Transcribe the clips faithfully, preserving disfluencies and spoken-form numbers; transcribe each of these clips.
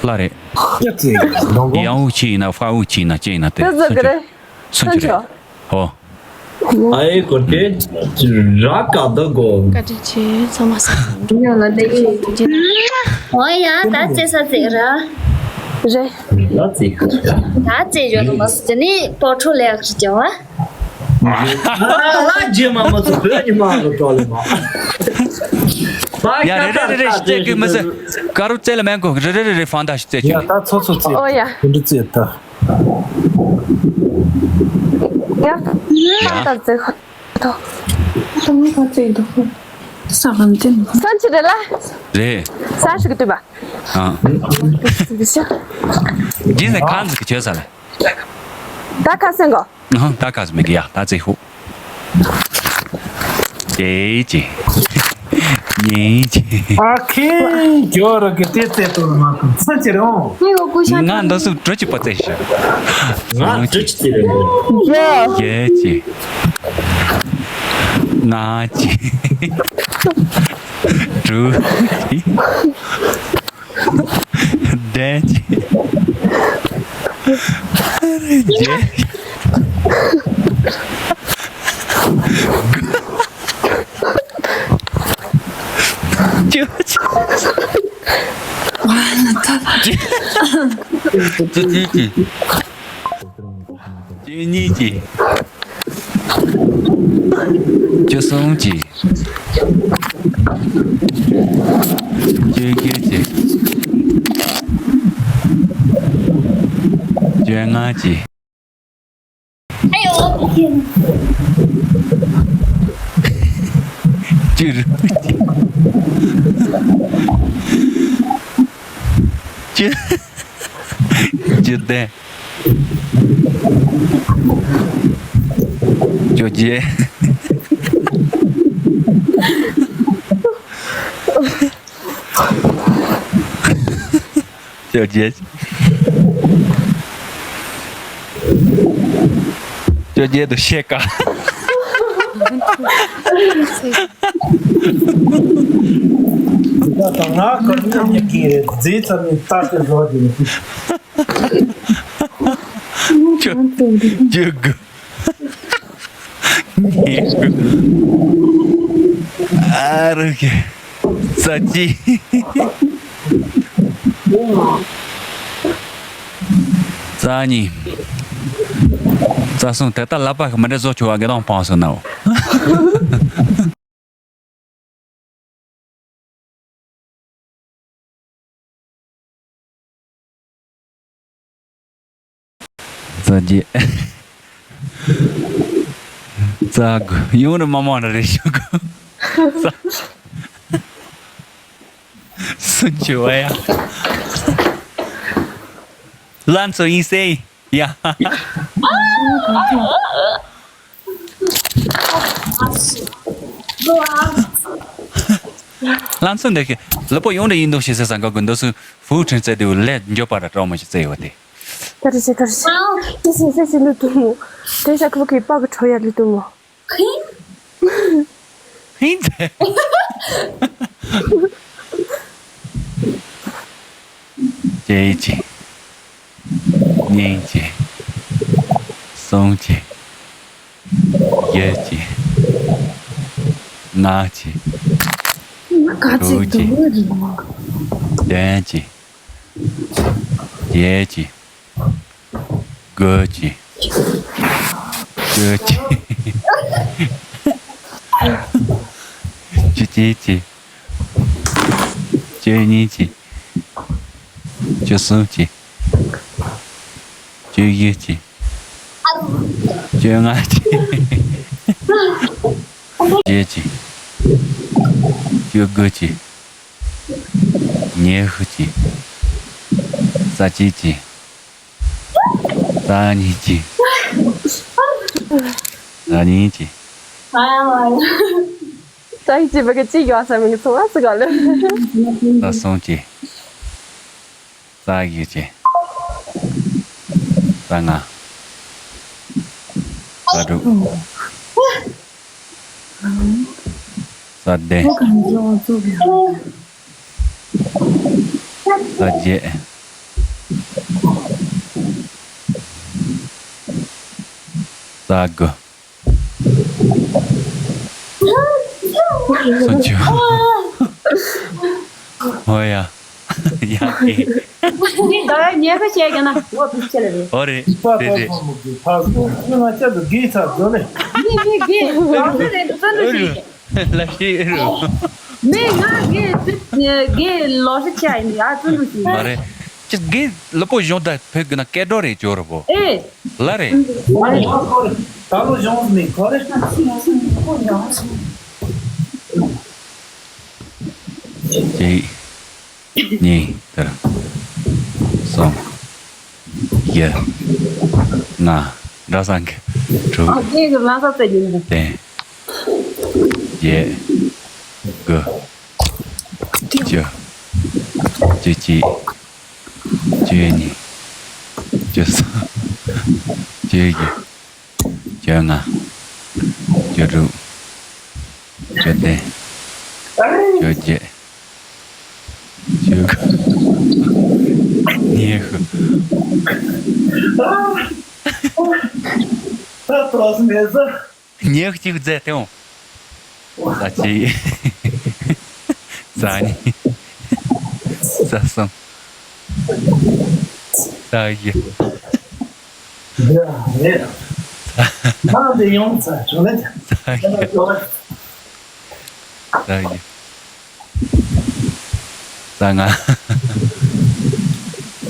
པླ་རེད། ཅི་ཙི་ལོང་གོ། ཡང་ཝུ་ཆི་ཡིན་ན་ཧྥ་ཝུ་ཆི་ཡིན་ན་ཅི་ཡིན་ན་དེ་དེ་ཟེར་གི་རེད། སུན་ཆི་སུན་ཆི་རེད། ཧོ། ཨའི་གོ་དེ་ར་ཀ་ད་གོ། བཀའ་དྲིན་ཆེ་ཚང་མ་ས་ཡང་ལ་དེ་ཡིན། འོ་ཡ་ད་ཙེ་ས་ཙེ་ར། རེད། ད་ཙེ་ད་ཙེ་ཡོད་ལ་མ་སུ་ཅི་ནི་པོ་ཁྲོ་ལེགས་ཀྱི་བ། ལ་རྗེས་མ་མ་ཚོ་བོད་ཉི་མ་གི་བྲོ་ལེ་མ། ཡ་རེ་རེ་རེ་རེ་ཤི་ཀི་མི་སི་ཀ་རུ་ཙེ་ལ་མེན་གོ་རེ་རེ་རེ་རེ་ཧྥང་ད་ཤི་ཙེ་ཅི། ཡ་ད་ཚོ་ཚོ་ཙེ། ཨོ་ཡ། དེ་འདྲ་ཙེ་ད། ཡ། ཧྥང་ད་ཙེ་ཁ་ཐོ། ད་མི་ཁ་ཙེ་འདུག་ས་ག་ནས་ཙེ་འདུག་ས་ཆི་རེ་ལ། རེད། ས་ཞིག་གི་དུས་པ། ཨ། འདི་ཟེར་གང་ཟིག་གི་བྱོས་ས་ལ། ད་ཁ་སེང་གོ། ཨ་ད་ཁ་སེང་གི་ཡ་ད་ཙེ་ཧུ། དེ་ཅི། ཉིན་ཅི། ཨ་ཁེ་ཇོ་ར་གི་དེ་ཙེ་ཏོ་མ་ཁུ་ཚ་ཅི་རོང་། ངས་འོ་ཀུ་ཤ་ང་འདི་སུ་གྲོ་ཅི་པ་ཙེ་ཤི། ང་གྲོ་ཅི་ཙེ་རེད། ཡེ་ཅི། ང་ཅི། གྲོ་ཅི། བདེན་གྱི། རྗེས་ཀྱི། ཅོ་ཅི། ཅི་ཅི་ཅི། བཅུ་གཉིས་ཀྱི། བཅུ་གསུམ་གྱི། བཅུ་བཞི་གྱི། བཅོ་ལྔ་གྱི། བཅུ་དྲུག་གྱི། བཅུ། བཅོ་བརྒྱད། བཅོ་བརྒྱད། བཅོ་བརྒྱད་དུ་ཤེས་ཀ། འདི་ག་དང་ང་ག་ནས་ཉེ་གི་རེད། རྫས་ཙམ་ནས་ལྟ་སྟེ་བཟོ་རྒྱུ་ནི། བཅུ་དགུ། ཨ་རུ་ཁེ། རྩ་གཅིག་རྩ་གཉིས། རྩ་གསུམ། དེ་ལྟར་ལབ་པ་མི་འདྲ་བཟོ་ཆོག་པ་དགེ་དང་སྤང་སོང་ནའོ། རྩ་བརྒྱད། རྩ་དགུ། ཡོང་རེ་མ་མང་རེ་རེ་ཞུ་གོ། རྩ་སུ་ཆུ་བ་ཡ། ལན་ཚོ་ཡིན་སེ་ཡ། ལང་ཚོ་འདི་གི་ལུས་པོ་ཡོངས་འདྲ་ཡིན་མདོག་ཞིག་ཟེར་ས་འགའ་གི་འདོད་སུ་ཧྥུའུ་ཁྲིན་རྩེ་དེའུ་ལས་འགྱོད་པ་ར་གྲོགས་མོ་ཞིག་རྩེ་ཡོད་དེ། ད་རེ་ཞིག་ད་རེ་ཞིག་ད་སེ་སེ་སེ་ལུས་དུ་མོ། དེ་ཞག་ཁུ་གི་པག་གི་གྲོ་ཡ་ལུས་དུ་མོ། ཧིན། ཧིན་ཚེ། གཅིག་གཅིག་གཉིས་གཅིག་གསུམ་གཅིག་བཞི་གཅིག་ལྔ་གཅིག་དྲུག་གཅིག་བདུན་གཅིག་བརྒྱད་གཅིག་དགུ་གཅིག་བཅུ་གཅིག་བཅུ་གཅིག་གཅིག་བཅུ་གཉིས་གཅིག་བཅུ་གསུམ་གཅིག་བཅུ་བཞི་གཅིག་བཅོ་ལྔ་གཅིག་བརྒྱད་གཅིག་བཅུ་དགུ་གཅིག་ཉི་ཤུ་གཅིག་རྩ་གཅིག་གཅིག་རྩ་གཉིས་གཅིག་རྩ་གཉིས་གཅིག་རྩ་གཅིག་བ་ག་གཅིག་ཡོད་ས་མིང་ཚོ་ང་སུ་ག་ལ། རྩ་གསུམ་གཅིག་རྩ་བཞི་གཅིག་རྩ་ལྔ། རྩ་དྲུག་རྩ་བདུན། རྩ་བརྒྱད། ས་དགུ། སུམ་ཅུ། ཨོ་ཡ། ཡ་ཨེ། འདི་ད་ཉལ་ཁ་བྱས་ཀྱང་ན་ངོ་བིས་ཆེ་ལ་རེད། ཨོ་རེད་རེད་རེད། ཕ་ང་ཅག་ཏུ་གི་ཚ་ཛོ་ནས། མི་མི་གི་ལག་ཤེས་རེད་འདུག་ཙམ་དུ་ཞིག་ལ་ཤེས་རུ། མི་ང་གི་གི་ལོ་ཤི་ཆ་ཡིན་ཡ་ཙམ་དུ་ཞིག་མ་རེད། ཅི་གི་ལ་པོ་གཞོན་ད་ཕེ་གི་ན་སྐད་འགྲོ་རེད་ཅོ་ར་བོ། ཨེ། ལ་རེད། ད་ལོ་གཞོན་ནི་གོ་རེ། གཅིག་གཉིས། དེར། གསུམ། བཞི། ལྔ། འདྲ་སང་གི་དྲུག་ཨ་རྒན་གྱི་ལྷ་ས་ཚེ་ཉིན་འདི། བདུན། བརྒྱད། དགུ། བཅུ། བཅུ་གཅིག་བཅུ་གཉིས། བཅུ་གསུམ། བཅུ་བཞི། བཅོ་ལྔ། བཅུ་དྲུག་བཅུ་བདུན། བཅོ་བརྒྱད། བཅུ་དགུ། ཉི་ཤུ། ད་ཐོག་མེད་ས། ཉི་ཤུ་གཅིག་བརྩེགས་ཏེ་འོང་། ས་གཅིག་ས་གཉིས། ས་གསུམ། ས་བཞི། འདི་རེད། ང་འདི་ཡོང་ཚར་བྱུང་ན། ས་བཞི། ས་བཞི། ས་ལྔ།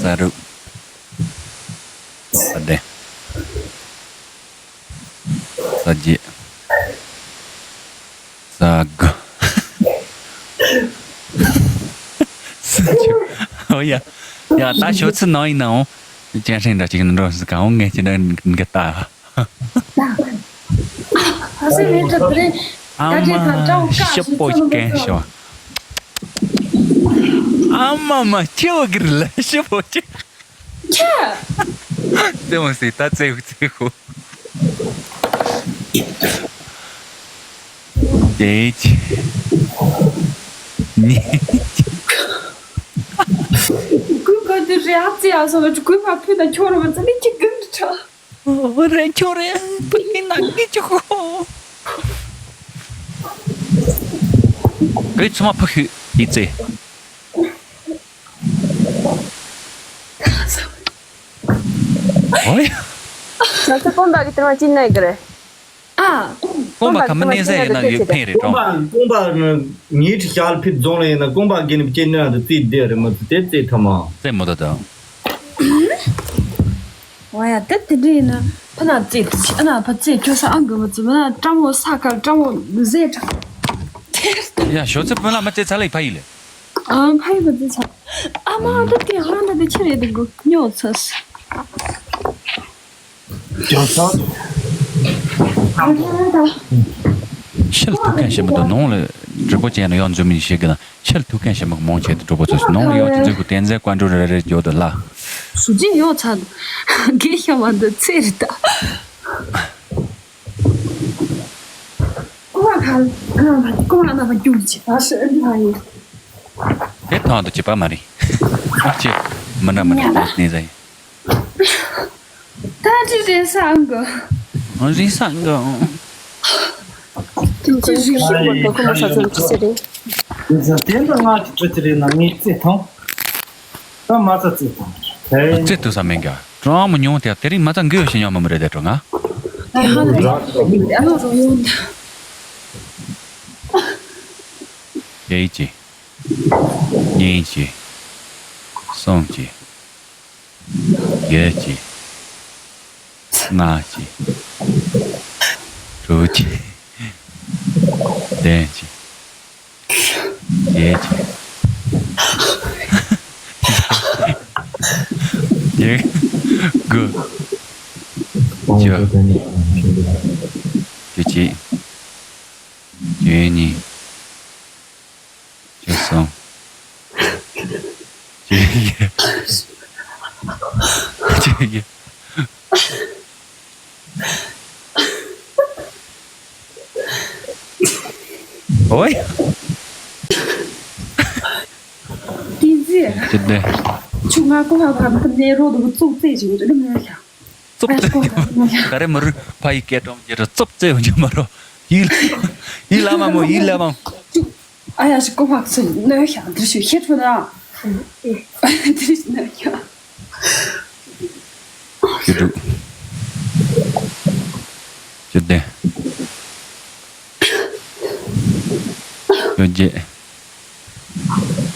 ས་དྲུག་ས་བདུན། ས་བརྒྱད། ས་དགུ། ས་བཅུ། ཨོ་ཡ། ཡ་ད་ཤོ་ཚི་ནང་ཡིན་ནའང་། ཅན་ཧྲེང་འདྲ་ཅིག་ནི་འགྲོ་སྲིད་ག་འོང་ངས་ཅི་འདྲ་འགི་ལྟ། ཨ་སེ་མེད་དྲ་དེ་རེད། ཨ་མ་ཤི་པོ་ཅིག་གན་ཤོ། ཨ་མ་མ་ཁྱེའུ་གིར་ལ་ཤི་པོ་ཅིག་ཁྱེད། ཙེ་མོ་སི་ད་ཙེ་ཧུ་ཙེ་ཧུ། དེ་ཅི། ནི། ཀུན་ག་དུ་རེ་ཨ་ཙེ་ཨ་སོ་ལ་ཀུན་མ་ཕུད་ན་ཁྱོད་ར་མ་ཙེ་ནི་ཁྱི་ཀུན་དུ་ཁྲ། ཨོ་རེ་ཁྱོད་རེ་ཕུད་ཀྱི་ན་ཀི་ཅི་ཧོ། ཀི་ཚོ་མ་ཕུད་ཤི་ཡི་ཙེ། ཨོ་ཡ། ང་ཚོ་སྤོན་པ་གི་དེ་མ་ཅི་ནས་གི་རེད། ཨ། སྤོན་པ་ཁ་མི་གནས་ས་ཡིན་ན་ཡོད་ཕན་རེད་གྲོང་། སྤོན་པ་སྤོན་པ་ངའི་ཁྲི་ཤག་ལ་ཕེབས་རྫོང་ལ་ཡིན་ན་སྤོན་པ་དགེ་ནི་སྐྱེ་ནི་ར་དུ་རྩིས་བསྡད་རེད་མ་ཚུ་དེ་རྩིས་ཐ་མ། རྩིས་མོ་ད་དང་། ཝ་ཡ་དེ་དེ་འདྲ་ཡིན་ན་ཕ་ན་རྩིས་དེ་ཆི་ཨ་ན་ཕ་རྩིས་ཁྱོད་ས་ཨང་གི་མ་ཚུ་མ་ན་ཀྲ་མོ་ས་ཁར་ཀྲ་མོ་ཟེ་ཁྲ། ཡ་ཞོ་ཚི་སྤུན་ལ་མ་རྩིས་ཚ་ལ་ཡི་ཕ་ཡི་ལེ། ཨ་ཕ་ཡི་མ་རྩིས་ཚ། ཨ་མ་ད་དེ་ཧ་ན་དེ་ཆི་རེད་དེ་གོ་ཉོ་ཚ། ཤེལ་ཐུག་མཁན་ཞིག་མི་འདུག་ནང་ལ་གྲི་པོ་ཅན་ཡང་འཛུལ་མི་ཞིག་གི་ན་ཤེལ་ཐུག་མཁན་ཞིག་མི་མང་ཆེ་དུ་གྲོགས་པོ་ཚོས་ནང་ལ་ཡང་ཅི་འཛུལ་གི་བསྟན་འཛིན་བཀའ་འགྲོ་རེ་རེ་འགྱོ་དུ་ལ། སུ་ཅི་ཡོད་ཚ་དགེ་ཤ་མ་འདི་ཚེ་རི་ད། ཀོ་བ་ཁ་ལ་ཀོ་བ་ན་བ་རྒྱུག་ཅི་བ་ཤི་ཨ་ལ་ཡོད། དེ་ཐང་དུ་ཅི་པ་མ་རེད། ཨ་ཅེ་མི་འདྲ་མི་འདྲ་ནས་ཟ་ཡིན། ད་ཅི་རེད་སང་གོ། རེད་སང་གོ། ཅི་རེད་སང་གོ་ཁོ་མ་ས་ཚོད་ཅི་ཟེར་རེད། ཟ་དེ་འདྲ་ང་ཅི་ཅི་ཅི་རེད་ན་ངས་རྩེ་ཐང་། ད་མ་ཚ་རྩེ་ཐང་། རྩེ་ཐུ་ས་མེད་ག་གྲོང་མོ་ཉུང་དེ་དེ་རིང་མ་ཚ་འགུལ་ཞིག་ཉོ་མ་མི་རེད་དེ་གྲོང་ང་། ཨ་ཧ་ལ་ཨ་ལོ་རོ་ཡོང་ད། ཡེ་ཅི། གཉིས་ཀྱི། གསུམ་གྱི། བརྒྱད་ཀྱི། ལྔ་གྱི། དྲུག་གྱི། བདུན་གྱི། བརྒྱད་ཀྱི། བརྒྱད། དགུ། བཅུ། བཅུ་གཅིག་བཅུ་གཉིས། བཅུ་གསུམ། བཅུ་བཞི། བཅུ་བཞི། ཨོའི། ཏི་ཙི། བཅུ་བདུན། ཆུ་ང་ཀོ་ཧ་ཁ་ཁ་ནས་རོ་དུ་བཙུགས་རྩེད་བྱེད་དགོས་དུ་མེད་ཤག་རྩུབ་རྩེ་ཡོང་རྒྱུ་མ་རེད། མི་རུ་ཕ་ཡི་སྐད་གྲོང་ཁྱེར་རྩུབ་རྩེ་ཡོང་རྒྱུ་མ་རོ། ཡིད་ལ་ཡིད་ལ་མ་མོ་ཡིད་ལ་མ། ཨ་ཡ་ཞིག་ཀོ་ཕག་ཚོས་གནོད་ཤག་འདིར་ཞུ་ཤེས་ཐུབ་ན། འདིར་གནོད་ཤག་ཞུ་དྲུག་ཞུ་བདུན། ཞུ་བརྒྱད།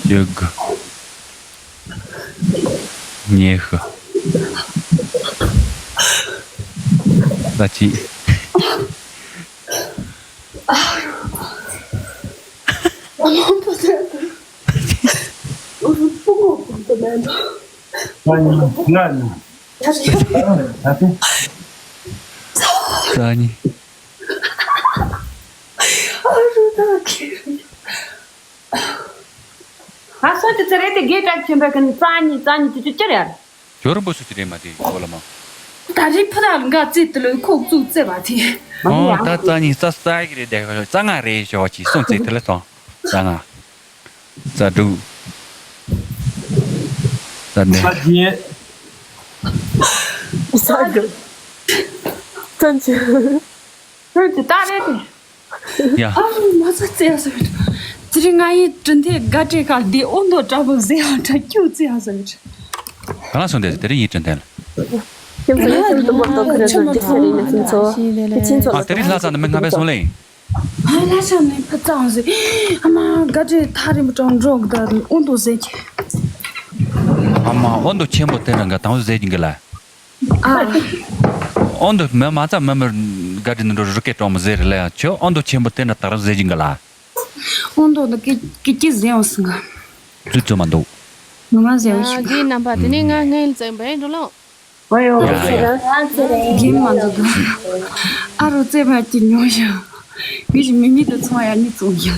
ཞུ་དགུ། ཉི་ཤུ། ལྔ་བཅུ། རྩ་གཉིས། ང་སོ་ཅི་ཚེ་རེད་དེ་དགེ་དྲག་ཆེན་པོ་གི་རྩ་གཉིས་རྩ་གཉིས་ཅི་ཅི་ཅི་རེད། ཇོ་རིན་པོ་ཆེ་ཅི་རེད་མ་དེ་གོ་ལ་མ། ད་རིག་ཕུ་ར་འགའ་རྩིས་དེ་ལོས་ཁོག་བཙུགས་རྩེ་བ་དེ། ཨོ་ད་རྩ་གཉིས་རྩ་རྩ་གི་རེད་དེ་རྩ་ལྔ་རེད་ཞོག་ཅིག་སོང་རྩིས་དེ་ལ་སོང་རྩ་ལྔ། རྩ་དྲུག་རྩ་བདུན། ས་རྒྱུ། ས་རྒྱུ། ཐོན་ཆེ། ཐོན་ཆེ་ད་རེད་དེ། ཡ། ཨ་མ་ས་རྩེ་ཡ་ས་ཡོད། དེ་རིང་ང་ཡི་དྲིན་ཐེ་དགའ་སྤྲེལ་ཁ་བདེ་ཨོ་མདོ་དྲག་པོ་ཟེ་ཡང་དྲ་ཁྱུ་རྩེ་ཡ་ས་ཡོད། ག་ལ་སོང་དེ་དེ་རིང་ཡི་དྲིན་ཐེ་ལ། ཁྱིམ་ཚང་ཡ་ཁྱིམ་དུ་མོར་དོ་ཁ་རེ་ཚོ་འདི་ས་རིང་ནས་ཁྱིམ་ཚོ། ཁྱིམ་ཚོ་ཨ་དེ་རིང་ལྷ་ས་ནས་མི་ལྔ་པའི་སོང་ལེ། ཨ་ལ་ཤ་ནས་ཕ་ཙང་ཟེ། ཨ་མ་དགའ་སྤྲེལ་ཐག་རིང་པོ་དྲང་འགྲོ་གི་ད་རེད་ཨོ་མདོ་ཟེ་ཁྱེ། ཨ་མ་ཨོ་མདོ་ཆེན་པོ་དེ་རང་ག་དང་ཟེ་གྱིན་གི་ལ། ཨ། ཨོ་མདོ་མི་མ་ཚ་མི་མི་དགའ་སྤྲེལ་འདི་འགྲོ་རུ་སྐད་གྲོགས་མོ་ཟེར་རེད་ལ་ཡང་ཁྱོད་ཨོ་མདོ་ཆེན་པོ་དེ་འདྲ་དག་རུ་ཟེར་གྱིན་གི་ལ། ཨོ་མདོ་འདི་སྐད་སྐད་ཅི་ཟེར་ཡོང་སྲིད་ག་ཙུ་ཙུ་མ་འདུག་ངོ་མ་ཟེར་ཡོང་ཨ་ཤི་ག་གི་རྣམ་པ་དེ་ནས་ང་ངའི་ལ་ཙེ་བའི་འགྲོ་ལོང་། ཨོ་ཡོ། ཡ་ཡ། རྒན་མ་འདུག་ག་ཨ་རོ་རྩེ་བ་ཅི་ཉོ་ཡ། མི་ཞིག་མི་མི་དུ་ཚོང་ཡ་ནི་ཙུང་ཡ།